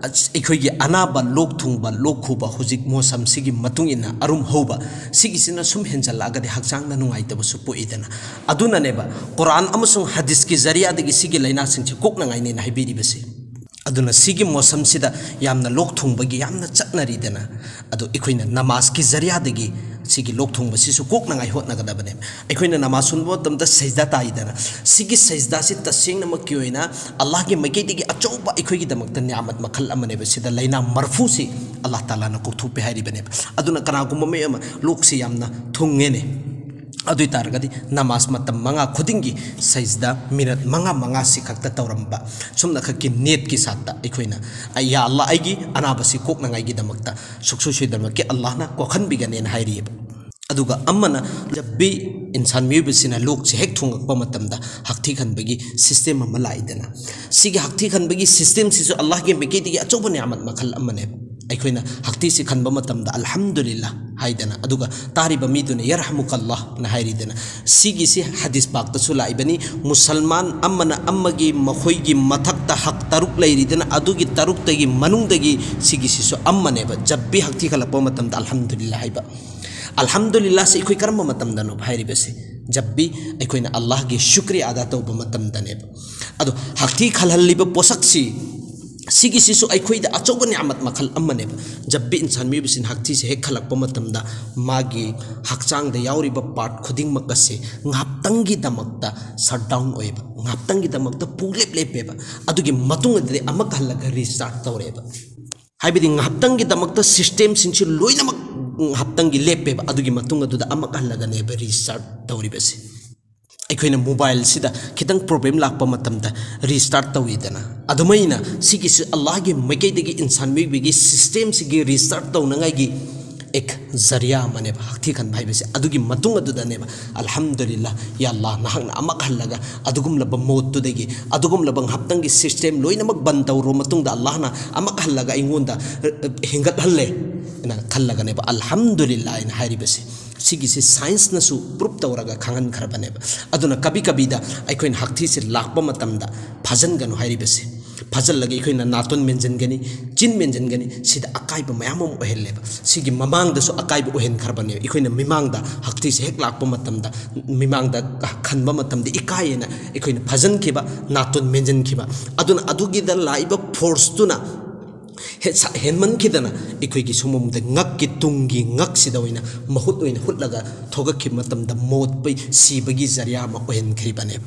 ꯑꯩꯈꯣꯏꯒꯤ ꯑꯅꯥꯕ, ꯂꯣꯛ ꯊꯨꯡꯕ, ꯂꯣꯛ ꯈꯨꯕ ꯍꯧꯖꯤꯛ ꯃꯣꯁꯝꯁꯤꯒꯤ ꯃꯇꯨꯡ ꯏꯟꯅ ꯑꯔꯨꯝ ꯍꯧꯕ, ꯁꯤꯒꯤꯁꯤꯅ ꯁꯨꯝ ꯍꯦꯟꯖꯜꯂꯛꯑꯒꯗꯤ ꯍꯛꯆꯥꯡꯗ ꯅꯨꯡꯉꯥꯏꯇꯕꯁꯨ ꯄꯣꯛꯏꯗꯅ꯫ ꯑꯗꯨꯅꯅꯦꯕ ꯀꯨꯔꯥꯟ ꯑꯃꯁꯨꯡ ꯍꯗꯤꯁꯀꯤ ꯖꯔꯤꯌꯥꯗꯒꯤ ꯁꯤꯒꯤ ꯂꯥꯏꯅꯥꯁꯤꯡꯁꯤ ꯀꯣꯛꯅꯉꯥꯏꯅꯦꯅ ꯍꯥꯏꯕꯤꯔꯤꯕꯁꯦ꯫ ꯑꯗꯨꯅ ꯁꯤꯒꯤ ꯃꯣꯁꯝꯁꯤꯗ ꯌꯥꯝꯅ ꯂꯣꯛ ꯊꯨꯡꯕꯒꯤ ꯌꯥꯝꯅ ꯆꯠꯅꯔꯤꯗꯅ, ꯑꯗꯣ ꯑꯩꯈꯣꯏꯅ ꯅꯃꯥꯖꯀꯤ ꯖꯔꯤꯌꯥꯗꯒꯤ ꯁꯤꯒꯤ ꯂꯣꯛ ꯊꯨꯡꯕꯁꯤꯁꯨ ꯀꯣꯛꯅꯉꯥꯏ ꯍꯣꯠꯅꯒꯗꯕꯅꯦꯕ꯫ ꯑꯩꯈꯣꯏꯅ ꯅꯃꯥꯖ ꯁꯣꯟꯕ ꯃꯇꯝꯗ ꯁꯩꯖꯗꯥ ꯇꯥꯏꯗꯅ, ꯁꯤꯒꯤ ꯁꯩꯖꯗꯥꯁꯤ ꯇꯁꯦꯡꯅꯃꯛꯀꯤ ꯑꯣꯏꯅ ꯑꯜꯂꯥꯍꯒꯤ ꯃꯥꯏꯀꯩꯗꯒꯤ ꯑꯆꯧꯕ ꯑꯩꯈꯣꯏꯒꯤꯗꯃꯛꯇ ꯅꯤꯌꯥꯃꯠ ꯃꯈꯜ ꯑꯃꯅꯦꯕ꯫ ꯁꯤꯗ ꯂꯥꯏꯅꯥ ꯃꯔꯐꯨꯁꯤ ꯑꯜꯂꯥꯍ ꯇꯥꯂꯥꯅ ꯀꯣꯛꯊꯣꯛꯄꯤ ꯍꯥꯏꯔꯤꯕꯅꯦꯕ꯫ ꯑꯗꯨꯅ ꯀꯅꯥꯒꯨꯝꯕ ꯃꯤ ꯑꯃ ꯂꯣꯛꯁꯤ ꯌꯥꯝꯅ ꯊꯨꯡꯉꯦꯅꯦ, ꯑꯗꯨ ꯑꯣꯏ ꯇꯥꯔꯒꯗꯤ ꯅꯃꯥꯖ ꯃꯇꯝ ꯃꯉꯥ ꯈꯨꯗꯤꯡꯒꯤ ꯁꯩꯖꯗꯥ ꯃꯤꯅꯠ ꯃꯉꯥ ꯃꯉꯥꯁꯤ ꯈꯛꯇ ꯇꯧꯔꯝꯕ, ꯁꯨꯝꯅꯈꯛꯀꯤ ꯅꯤꯌꯠꯀꯤ ꯁꯥꯠꯇ ꯑꯩꯈꯣꯏꯅ, "ꯑꯩ, ꯌꯥ ꯑꯜꯂꯥꯍ, ꯑꯩꯒꯤ ꯑꯅꯥꯕꯁꯤ ꯀꯣꯛꯅꯉꯥꯏꯒꯤꯗꯃꯛꯇ ꯁꯨꯡꯁꯣꯏ ꯁꯣꯏꯗꯅꯃꯛꯀꯤ ꯑꯜꯂꯥꯍꯅ ꯀꯣꯛꯍꯟꯕꯤꯒꯅꯦꯅ" ꯍꯥꯏꯔꯤꯑꯕ꯫ ꯑꯗꯨꯒ ꯑꯃꯅ, ꯖꯕꯤ ꯏꯟꯁꯥꯟ ꯃꯤꯑꯣꯏꯕꯁꯤꯅ ꯂꯣꯛꯁꯦ ꯍꯦꯛ ꯊꯨꯡꯉꯛꯄ ꯃꯇꯝꯗ ꯍꯛꯊꯤ ꯈꯟꯕꯒꯤ ꯁꯤꯁꯇꯦꯝ ꯑꯃ ꯂꯥꯛꯏꯗꯅ, ꯁꯤꯒꯤ ꯍꯛꯊꯤ ꯈꯟꯕꯒꯤ ꯁꯤꯁꯇꯦꯝꯁꯤꯁꯨ ꯑꯜꯂꯥꯍꯒꯤ ꯃꯥꯏꯀꯩꯗꯒꯤ ꯑꯆꯧꯕ ꯅꯤꯌꯥꯃꯠ ꯃꯈꯜ ꯑꯃꯅꯦꯕ꯫ ꯑꯩꯈꯣꯏꯅ ꯍꯛꯊꯤꯁꯤ ꯈꯟꯕ ꯃꯇꯝꯗ "ꯑꯜꯍꯝꯗꯨꯂꯤꯜꯂꯥ" ꯍꯥꯏꯗꯅ, ꯑꯗꯨꯒ ꯇꯥꯔꯤꯕ ꯃꯤꯗꯨꯅ "ꯌꯔꯍꯃꯨꯀꯜꯂꯥꯍꯅ" ꯍꯥꯏꯔꯤꯗꯅ, ꯁꯤꯒꯤꯁꯤ ꯍꯗꯤꯁ ꯄꯥꯛꯇꯁꯨ ꯂꯥꯛꯏꯕꯅꯤ꯫ ꯃꯨꯁꯜꯃꯥꯟ ꯑꯃꯅ ꯑꯃꯒꯤ, ꯃꯈꯣꯏꯒꯤ ꯃꯊꯛꯇ ꯍꯛ ꯇꯔꯨꯛ ꯂꯩꯔꯤꯗꯅ, ꯑꯗꯨꯒꯤ ꯇꯔꯨꯛꯇꯒꯤ ꯃꯅꯨꯡꯗꯒꯤ ꯁꯤꯒꯤꯁꯤꯁꯨ ꯑꯃꯅꯦꯕ꯫ ꯖꯕ ꯚꯤ ꯍꯛꯊꯤ ꯈꯜꯂꯛꯄ ꯃꯇꯝꯗ "ꯑꯜꯍꯝꯗꯨꯂꯤꯜꯂꯥ" ꯍꯥꯏꯕ꯫ "ꯑꯜꯍꯝꯗꯨꯂꯤꯜꯂꯥꯍꯁꯤ" ꯑꯩꯈꯣꯏ ꯀꯔꯝꯕ ꯃꯇꯝꯗꯅꯣ ꯍꯥꯏꯔꯤꯕꯁꯤ? ꯖꯕ ꯚꯤ ꯑꯩꯈꯣꯏꯅ ꯑꯜꯂꯥꯍꯒꯤ ꯁꯨꯀ꯭ꯔꯤꯌꯥ ꯑꯗꯥ ꯇꯧꯕ ꯃꯇꯝꯗꯅꯦꯕ꯫ ꯑꯗꯣ ꯍꯛꯊꯤ ꯈꯜꯍꯜꯂꯤꯕ ꯄꯣꯠꯁꯛꯁꯤ, ꯁꯤꯒꯤꯁꯤꯁꯨ ꯑꯩꯈꯣꯏꯗ ꯑꯆꯧꯕ ꯅꯤꯌꯥꯃꯠ ꯃꯈꯜ ꯑꯃꯅꯦꯕ꯫ ꯖꯕ ꯚꯤ ꯏꯟꯁꯥꯟ ꯃꯤꯑꯣꯏꯕꯁꯤꯅ ꯍꯛꯊꯤꯁꯦ ꯍꯦꯛ ꯈꯜꯂꯛꯄ ꯃꯇꯝꯗ, ꯃꯥꯒꯤ ꯍꯛꯆꯥꯡꯗ ꯌꯥꯎꯔꯤꯕ ꯄꯥꯔꯠ ꯈꯨꯗꯤꯡꯃꯛ ꯑꯁꯤ ꯉꯥꯏꯍꯥꯛꯇꯪꯒꯤꯗꯃꯛꯇ ꯁꯠ ꯗꯥꯎꯟ ꯑꯣꯏꯕ, ꯉꯥꯏꯍꯥꯛꯇꯪꯒꯤꯗꯃꯛꯇ ꯄꯨꯡꯂꯦꯞ ꯂꯦꯞꯄꯦꯕ꯫ ꯑꯗꯨꯒꯤ ꯃꯇꯨꯡ ꯑꯗꯨꯗꯤ ꯑꯃꯨꯛ ꯍꯜꯂꯒ ꯔꯤꯁꯇꯥꯔꯠ ꯇꯧꯔꯦꯕ꯫ ꯍꯥꯏꯕꯗꯤ ꯉꯥꯏꯍꯥꯛꯇꯪꯒꯤꯗꯃꯛꯇ ꯁꯤꯁꯇꯦꯝꯁꯤꯡꯁꯤ ꯂꯣꯏꯅꯃꯛ ꯉꯥꯏꯍꯥꯛꯇꯪꯒꯤ ꯂꯦꯞꯄꯦꯕ꯫ ꯑꯗꯨꯒꯤ ꯃꯇꯨꯡ ꯑꯗꯨꯗ ꯑꯃꯨꯛ ꯍꯜꯂꯒꯅꯦꯕ ꯔꯤꯁꯇꯥꯔꯠ ꯇꯧꯔꯤꯕꯁꯦ꯫ ꯑꯩꯈꯣꯏꯅ ꯃꯣꯕꯥꯏꯜꯁꯤꯗ ꯈꯤꯇꯪ ꯄ꯭ꯔꯣꯕ꯭ꯂꯦꯝ ꯂꯥꯛꯄ ꯃꯇꯝꯗ ꯔꯤꯁꯇꯥꯔꯠ ꯇꯧꯋꯤꯗꯅ, ꯑꯗꯨꯃꯥꯏꯅ ꯁꯤꯒꯤꯁꯤ ꯑꯜꯂꯥꯍꯒꯤ ꯃꯥꯏꯀꯩꯗꯒꯤ ꯏꯟꯁꯥꯟ ꯃꯤꯑꯣꯏꯕꯒꯤ ꯁꯤꯁꯇꯦꯝꯁꯤꯒꯤ ꯔꯤꯁꯇꯥꯔꯠ ꯇꯧꯅꯉꯥꯏꯒꯤ ꯑꯦꯛ ꯖꯔꯤꯌꯥ ꯑꯃꯅꯦꯕ ꯍꯛꯊꯤ ꯈꯟꯕ ꯍꯥꯏꯕꯁꯦ꯫ ꯑꯗꯨꯒꯤ ꯃꯇꯨꯡ ꯑꯗꯨꯗꯅꯦꯕ "ꯑꯜꯍꯝꯗꯨꯂꯤꯜꯂꯥ, ꯌꯥ ꯑꯜꯂꯥꯍ, ꯅꯍꯥꯛꯅ ꯑꯃꯨꯛ ꯍꯜꯂꯒ ꯑꯗꯨꯒꯨꯝꯂꯕ ꯃꯣꯠꯇꯨꯗꯒꯤ, ꯑꯗꯨꯒꯨꯝꯂꯕ ꯉꯥꯏꯍꯥꯛꯇꯪꯒꯤ ꯁꯤꯁꯇꯦꯝ ꯂꯣꯏꯅꯃꯛ ꯕꯟ ꯇꯧꯔꯕ ꯃꯇꯨꯡꯗ ꯑꯜꯂꯥꯍꯅ ꯑꯃꯨꯛ ꯍꯜꯂꯒ ꯑꯩꯉꯣꯟꯗ, ꯑ, ꯍꯦꯟꯒꯠꯍꯜꯂꯦ" ꯍꯥꯏꯅ ꯈꯜꯂꯒꯅꯦꯕ "ꯑꯜꯍꯝꯗꯨꯂꯤꯜꯂꯥ" ꯍꯥꯏꯅ ꯍꯥꯏꯔꯤꯕꯁꯦ꯫ ꯁꯤꯒꯤꯁꯤ ꯁꯥꯏꯟꯁꯅꯁꯨ ꯄ꯭ꯔꯨꯞ ꯇꯧꯔꯒ ꯈꯪꯍꯟꯈ꯭ꯔꯕꯅꯦꯕ꯫ ꯑꯗꯨꯅ ꯀꯕꯤ ꯀꯕꯤꯗ ꯑꯩꯈꯣꯏꯅ ꯍꯛꯊꯤꯁꯦ ꯂꯥꯛꯄ ꯃꯇꯝꯗ ꯐꯥꯖꯤꯟꯒꯅꯨ ꯍꯥꯏꯔꯤꯕꯁꯦ꯫ ꯐꯥꯖꯤꯜꯂꯒ ꯑꯩꯈꯣꯏꯅ ꯅꯥꯇꯣꯟ ꯃꯦꯟꯁꯤꯟꯒꯅꯤ, ꯆꯤꯟ ꯃꯦꯟꯁꯤꯟꯒꯅꯤ꯫ ꯁꯤꯗ ꯑꯀꯥꯏꯕ ꯃꯌꯥꯝ ꯑꯃ ꯑꯣꯏꯍꯜꯂꯦꯕ꯫ ꯁꯤꯒꯤ ꯃꯃꯥꯡꯗꯁꯨ ꯑꯀꯥꯏꯕ ꯑꯣꯏꯍꯟꯈ꯭ꯔꯕꯅꯦꯕ꯫ ꯑꯩꯈꯣꯏꯅ ꯃꯤꯃꯥꯡꯗ ꯍꯛꯊꯤꯁꯦ ꯍꯦꯛ ꯂꯥꯛꯄ ꯃꯇꯝꯗ, ꯃꯤꯃꯥꯡꯗ ꯈꯟꯕ ꯃꯇꯝꯗ ꯏꯀꯥꯏꯌꯦꯅ ꯑꯩꯈꯣꯏꯅ ꯐꯥꯖꯤꯟꯈꯤꯕ, ꯅꯥꯇꯣꯟ ꯃꯦꯟꯁꯤꯟꯈꯤꯕ꯫ ꯑꯗꯨꯅ ꯑꯗꯨꯒꯤꯗ ꯂꯥꯛꯏꯕ ꯐꯣꯔꯁꯇꯨꯅ ꯍꯦ-, ꯁ-, ꯍꯦꯟꯃꯟꯈꯤꯗꯅ ꯑꯩꯈꯣꯏꯒꯤ ꯁꯣꯝꯂꯣꯝꯗ ꯉꯛꯀꯤ ꯇꯨꯡꯒꯤ ꯉꯛꯁꯤꯗ ꯑꯣꯏꯅ ꯃꯍꯨꯠ ꯑꯣꯏꯅ ꯍꯨꯠꯂꯒ ꯊꯣꯛꯂꯛꯈꯤꯕ ꯃꯇꯝꯗ ꯃꯣꯠꯄ, ꯁꯤꯕꯒꯤ ꯖꯔꯤꯌꯥ ꯑꯃ ꯑꯣꯏꯍꯟꯈ꯭ꯔꯤꯕꯅꯦꯕ꯫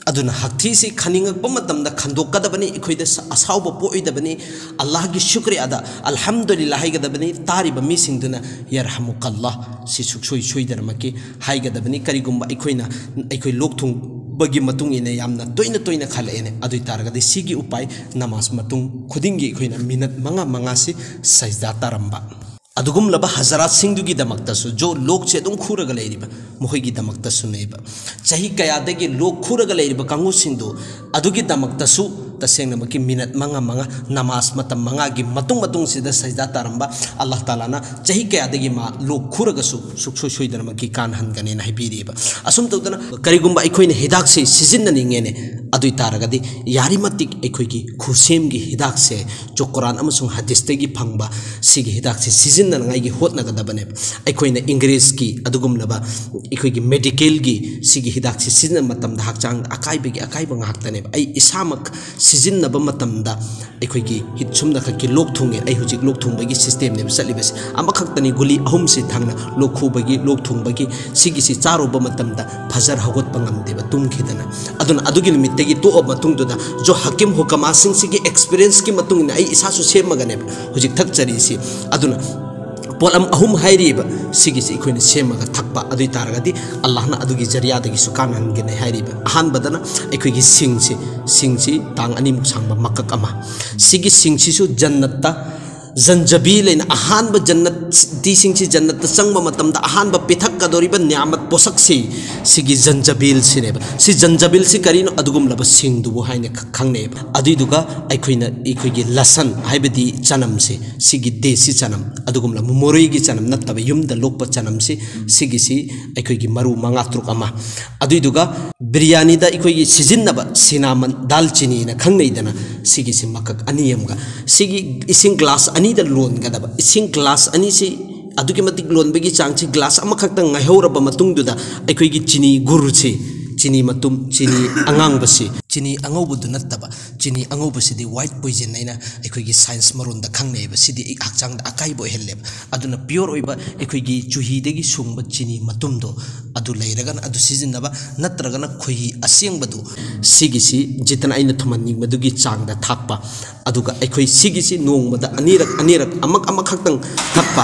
ꯑꯗꯨꯅ ꯍꯛꯊꯤꯁꯤ ꯈꯟꯅꯤꯡꯉꯛꯄ ꯃꯇꯝꯗ ꯈꯟꯗꯣꯛꯀꯗꯕꯅꯤ꯫ ꯑꯩꯈꯣꯏꯗ ꯁ-, ꯑꯁꯥꯎꯕ ꯄꯣꯛꯑꯣꯏꯗꯕꯅꯤ꯫ ꯑꯜꯂꯥꯍꯒꯤ ꯁꯨꯀ꯭ꯔꯤꯌꯥꯗ "ꯑꯜꯍꯝꯗꯨꯂꯤꯜꯂꯥ" ꯍꯥꯏꯒꯗꯕꯅꯤ꯫ ꯇꯥꯔꯤꯕ ꯃꯤꯁꯤꯡꯗꯨꯅ "ꯌꯔꯍꯃꯨꯀꯜꯂꯥꯍ" ꯁꯤ ꯁꯨꯡꯁꯣꯏ ꯁꯣꯏꯗꯅꯃꯛꯀꯤ ꯍꯥꯏꯒꯗꯕꯅꯤ꯫ ꯀꯔꯤꯒꯨꯝꯕ ꯑꯩꯈꯣꯏꯅ, ꯑꯩꯈꯣꯏ ꯂꯣꯛ ꯊꯨꯡꯕꯒꯤ ꯃꯇꯨꯡ ꯏꯟꯅ ꯌꯥꯝꯅ ꯇꯣꯏꯅ ꯇꯣꯏꯅ ꯈꯜꯂꯛꯑꯦꯅꯦ, ꯑꯗꯨ ꯑꯣꯏ ꯇꯥꯔꯒꯗꯤ ꯁꯤꯒꯤ ꯎꯄꯥꯏ, ꯅꯃꯥꯖ ꯃꯇꯨꯡ ꯈꯨꯗꯤꯡꯒꯤ ꯑꯩꯈꯣꯏꯅ ꯃꯤꯅꯠ ꯃꯉꯥ ꯃꯉꯥꯁꯤ ꯁꯖꯗꯥ ꯇꯥꯔꯝꯕ꯫ ꯑꯗꯨꯒꯨꯝꯂꯕ ꯍꯖꯔꯥꯠꯁꯤꯡꯗꯨꯒꯤꯗꯃꯛꯇꯁꯨ, ꯖꯣ ꯂꯣꯛꯁꯦ ꯑꯗꯨꯝ ꯈꯨꯔꯒ ꯂꯩꯔꯤꯕ, ꯃꯈꯣꯏꯒꯤꯗꯃꯛꯇꯁꯨꯅꯦꯕ꯫ ꯆꯍꯤ ꯀꯌꯥꯗꯒꯤ ꯂꯣꯛ ꯈꯨꯔꯒ ꯂꯩꯔꯤꯕ ꯀꯥꯡꯕꯨꯁꯤꯡꯗꯨ, ꯑꯗꯨꯒꯤꯗꯃꯛꯇꯁꯨ ꯇꯁꯦꯡꯅꯃꯛꯀꯤ ꯃꯤꯅꯠ ꯃꯉꯥ ꯃꯉꯥ, ꯅꯃꯥꯖ ꯃꯇꯝ ꯃꯉꯥꯒꯤ ꯃꯇꯨꯡ ꯃꯇꯨꯡꯁꯤꯗ ꯁꯖꯗꯥ ꯇꯥꯔꯝꯕ ꯑꯜꯂꯥꯍ ꯇꯥꯂꯥꯅ ꯆꯍꯤ ꯀꯌꯥꯗꯒꯤ ꯃꯥ ꯂꯣꯛ ꯈꯨꯔꯒꯁꯨ ꯁꯨꯛꯁꯣꯏ ꯁꯣꯏꯗꯅꯃꯛꯀꯤ ꯀꯥꯟꯅꯍꯟꯒꯅꯦꯅ ꯍꯥꯏꯕꯤꯔꯤꯑꯕ꯫ ꯑꯁꯨꯝ ꯇꯧꯗꯅ ꯀꯔꯤꯒꯨꯝꯕ ꯑꯩꯈꯣꯏꯅ ꯍꯤꯗꯥꯛꯁꯦ ꯁꯤꯖꯤꯟꯅꯅꯤꯡꯉꯦꯅꯦ, ꯑꯗꯨ ꯑꯣꯏ ꯇꯥꯔꯒꯗꯤ ꯌꯥꯔꯤꯃꯇꯤꯛ ꯑꯩꯈꯣꯏꯒꯤ ꯈꯨꯁꯦꯝꯒꯤ ꯍꯤꯗꯥꯛꯁꯦ, ꯖꯣ ꯀꯨꯔꯥꯟ ꯑꯃꯁꯨꯡ ꯍꯗꯤꯁꯇꯒꯤ ꯐꯪꯕ ꯁꯤꯒꯤ ꯍꯤꯗꯥꯛꯁꯦ ꯁꯤꯖꯤꯟꯅꯅꯉꯥꯏꯒꯤ ꯍꯣꯠꯅꯒꯗꯕꯅꯦꯕ꯫ ꯑꯩꯈꯣꯏꯅ ꯏꯪꯒ꯭ꯔꯦꯖꯀꯤ ꯑꯗꯨꯒꯨꯝꯂꯕ ꯑꯩꯈꯣꯏꯒꯤ ꯃꯦꯗꯤꯀꯦꯜꯒꯤ ꯁꯤꯒꯤ ꯍꯤꯗꯥꯛꯁꯦ ꯁꯤꯖꯤꯟꯅꯕ ꯃꯇꯝꯗ ꯍꯛꯆꯥꯡꯗ ꯑꯀꯥꯏꯕꯒꯤ ꯑꯀꯥꯏꯕ ꯉꯥꯛꯇꯅꯦꯕ꯫ ꯑꯩ ꯏꯁꯥꯃꯛ ꯁꯤꯖꯤꯟꯅꯕ ꯃꯇꯝꯗ ꯑꯩꯈꯣꯏꯒꯤ ꯍꯤꯠ ꯁꯨꯝꯅ ꯈꯛꯀꯤ ꯂꯣꯛ ꯊꯨꯡꯉꯦ, ꯑꯩ ꯍꯧꯖꯤꯛ ꯂꯣꯛ ꯊꯨꯡꯕꯒꯤ ꯁꯤꯁꯇꯦꯝꯅꯦꯕ ꯆꯠꯂꯤꯕꯁꯦ꯫ ꯑꯃꯈꯛꯇꯅꯤ ꯒꯨꯂꯤ ꯑꯍꯨꯝꯁꯤ ꯊꯪꯅ ꯂꯣꯛ ꯈꯨꯕꯒꯤ, ꯂꯣꯛ ꯊꯨꯡꯕꯒꯤ, ꯁꯤꯒꯤꯁꯤ ꯆꯥꯔꯨꯕ ꯃꯇꯝꯗ ꯐꯖꯔ ꯍꯧꯒꯠꯄ ꯉꯝꯗꯦꯕ, ꯇꯨꯝꯈꯤꯗꯅ꯫ ꯑꯗꯨꯅ ꯑꯗꯨꯒꯤ ꯅꯨꯃꯤꯠꯇꯒꯤ ꯇꯣꯛꯑ ꯃꯇꯨꯡꯗꯨꯗ ꯖꯣ ꯍꯀꯤꯝ ꯍꯨꯀꯃꯥꯁꯤꯡꯁꯤꯒꯤ ꯑꯦꯛꯁꯄꯤꯔꯤꯌꯦꯟꯁꯀꯤ ꯃꯇꯨꯡ ꯏꯟꯅ ꯑꯩ ꯏꯁꯥꯁꯨ ꯁꯦꯝꯃꯒꯅꯦꯕ ꯍꯧꯖꯤꯛ ꯊꯛꯆꯔꯤꯁꯤ꯫ ꯑꯗꯨꯅ ꯄꯣꯠꯂꯝ ꯑꯍꯨꯝ ꯍꯥꯏꯔꯤꯕ ꯁꯤꯒꯤꯁꯤ ꯑꯩꯈꯣꯏꯅ ꯁꯦꯝꯃꯒ ꯊꯛꯄ, ꯑꯗꯨ ꯑꯣꯏ ꯇꯥꯔꯒꯗꯤ ꯑꯜꯂꯥꯍꯅ ꯑꯗꯨꯒꯤ ꯖꯔꯤꯌꯥꯗꯒꯤꯁꯨ ꯀꯥꯟꯅꯍꯟꯒꯅꯤ ꯍꯥꯏꯔꯤꯕ꯫ ꯑꯍꯥꯟꯕꯗꯅ ꯑꯩꯈꯣꯏꯒꯤ ꯁꯤꯡꯁꯤ, ꯁꯤꯡꯁꯤ ꯇꯥꯡ ꯑꯅꯤꯃꯨꯛ ꯁꯥꯡꯕ ꯃꯀꯛ ꯑꯃ, ꯁꯤꯒꯤ ꯁꯤꯡꯁꯤꯁꯨ ꯖꯟꯅꯠꯇ ꯖꯟꯖꯕꯤꯜ ꯍꯥꯏꯅ ꯑꯍꯥꯟꯕ ꯖꯟꯅꯠꯇꯤꯁꯤꯡꯁꯤ ꯖꯟꯅꯠꯇ ꯆꯪꯕ ꯃꯇꯝꯗ ꯑꯍꯥꯟꯕ ꯄꯤꯊꯛꯀꯗꯧꯔꯤꯕ ꯅꯤꯌꯥꯃꯠ ꯄꯣꯠꯁꯛꯁꯤ ꯁꯤꯒꯤ ꯖꯟꯖꯕꯤꯜꯁꯤꯅꯦꯕ꯫ ꯁꯤ ꯖꯟꯖꯕꯤꯜꯁꯤ ꯀꯔꯤꯅꯣ? ꯑꯗꯨꯒꯨꯝꯂꯕ ꯁꯤꯡꯗꯨꯕꯨ ꯍꯥꯏꯅ ꯈ-, ꯈꯪꯅꯩꯕ꯫ ꯑꯗꯨꯏꯗꯨꯒ ꯑꯩꯈꯣꯏꯅ ꯑꯩꯈꯣꯏꯒꯤ ꯂꯁꯟ ꯍꯥꯏꯕꯗꯤ ꯆꯅꯝꯁꯦ, ꯁꯤꯒꯤ ꯗꯦꯁꯤ ꯆꯅꯝ, ꯑꯗꯨꯒꯨꯝꯂꯕ ꯃꯣꯔꯦꯒꯤ ꯆꯅꯝ ꯅꯠꯇꯕ ꯌꯨꯝꯗ ꯂꯣꯛꯄ ꯆꯅꯝꯁꯤ, ꯁꯤꯒꯤꯁꯤ ꯑꯩꯈꯣꯏꯒꯤ ꯃꯔꯨ ꯃꯉꯥ ꯇꯔꯨꯛ ꯑꯃ, ꯑꯗꯨꯏꯗꯨꯒ ꯕꯤꯔꯌꯥꯅꯤꯗ ꯑꯩꯈꯣꯏꯒꯤ ꯁꯤꯖꯤꯟꯅꯕ ꯁꯤꯅꯥꯃꯟ, ꯗꯥꯜꯆꯤꯅꯤꯅ ꯈꯪꯅꯩꯗꯅ, ꯁꯤꯒꯤꯁꯤ ꯃꯀꯛ ꯑꯅꯤ ꯑꯃꯒ, ꯁꯤꯒꯤ ꯏꯁꯤꯡ ꯒ꯭ꯂꯥꯁ ꯑꯅꯤꯗ ꯂꯣꯟꯒꯗꯕ, ꯏꯁꯤꯡ ꯒ꯭ꯂꯥꯁ ꯑꯅꯤꯁꯤ ꯑꯗꯨꯛꯀꯤ ꯃꯇꯤꯛ ꯂꯣꯟꯕꯒꯤ ꯆꯥꯡꯁꯤ, ꯒ꯭ꯂꯥꯁ ꯑꯃꯈꯛꯇꯪ ꯉꯥꯏꯍꯧꯔꯕ ꯃꯇꯨꯡꯗꯨꯗ ꯑꯩꯈꯣꯏꯒꯤ ꯆꯤꯅꯤ ꯒꯨꯔꯁꯤ, ꯆꯤꯅꯤ ꯃꯇꯨꯝ, ꯆꯤꯅꯤ ꯑꯉꯥꯡꯕꯁꯤ, ꯆꯤꯅꯤ ꯑꯉꯧꯕꯗꯨ ꯅꯠꯇꯕ, ꯆꯤꯅꯤ ꯑꯉꯧꯕꯁꯤꯗꯤ ꯋꯥꯏꯠ ꯄꯣꯏꯖꯟ ꯍꯥꯏꯅ ꯑꯩꯈꯣꯏꯒꯤ ꯁꯥꯏꯟꯁ ꯃꯔꯣꯟꯗ ꯈꯪꯅꯩꯑꯕ꯫ ꯁꯤꯗꯤ ꯑꯩ ꯍꯛꯆꯥꯡꯗ ꯑꯀꯥꯏꯕ ꯑꯣꯏꯍꯜꯂꯦꯕ꯫ ꯑꯗꯨꯅ ꯄꯤꯌꯣꯔ ꯑꯣꯏꯕ ꯑꯩꯈꯣꯏꯒꯤ ꯆꯨꯍꯤꯗꯒꯤ ꯁꯨꯡꯕ ꯆꯤꯅꯤ ꯃꯇꯨꯝꯗꯣ ꯑꯗꯨ ꯂꯩꯔꯒꯅ ꯑꯗꯨ ꯁꯤꯖꯤꯟꯅꯕ, ꯅꯠꯇ꯭ꯔꯒꯅ ꯈꯣꯏꯍꯤ ꯑꯁꯦꯡꯕꯗꯨ, ꯁꯤꯒꯤꯁꯤ ꯖꯤꯇꯅ ꯑꯩꯅ ꯊꯨꯝꯍꯟꯅꯤꯡꯕꯗꯨꯒꯤ ꯆꯥꯡꯗ ꯊꯥꯛꯄ꯫ ꯑꯗꯨꯒ ꯑꯩꯈꯣꯏ ꯁꯤꯒꯤꯁꯤ ꯅꯣꯡꯃꯗ ꯑꯅꯤꯔꯛ ꯑꯅꯤꯔꯛ, ꯑꯃꯛ ꯑꯃꯈꯛꯇꯪ ꯊꯛꯄ꯫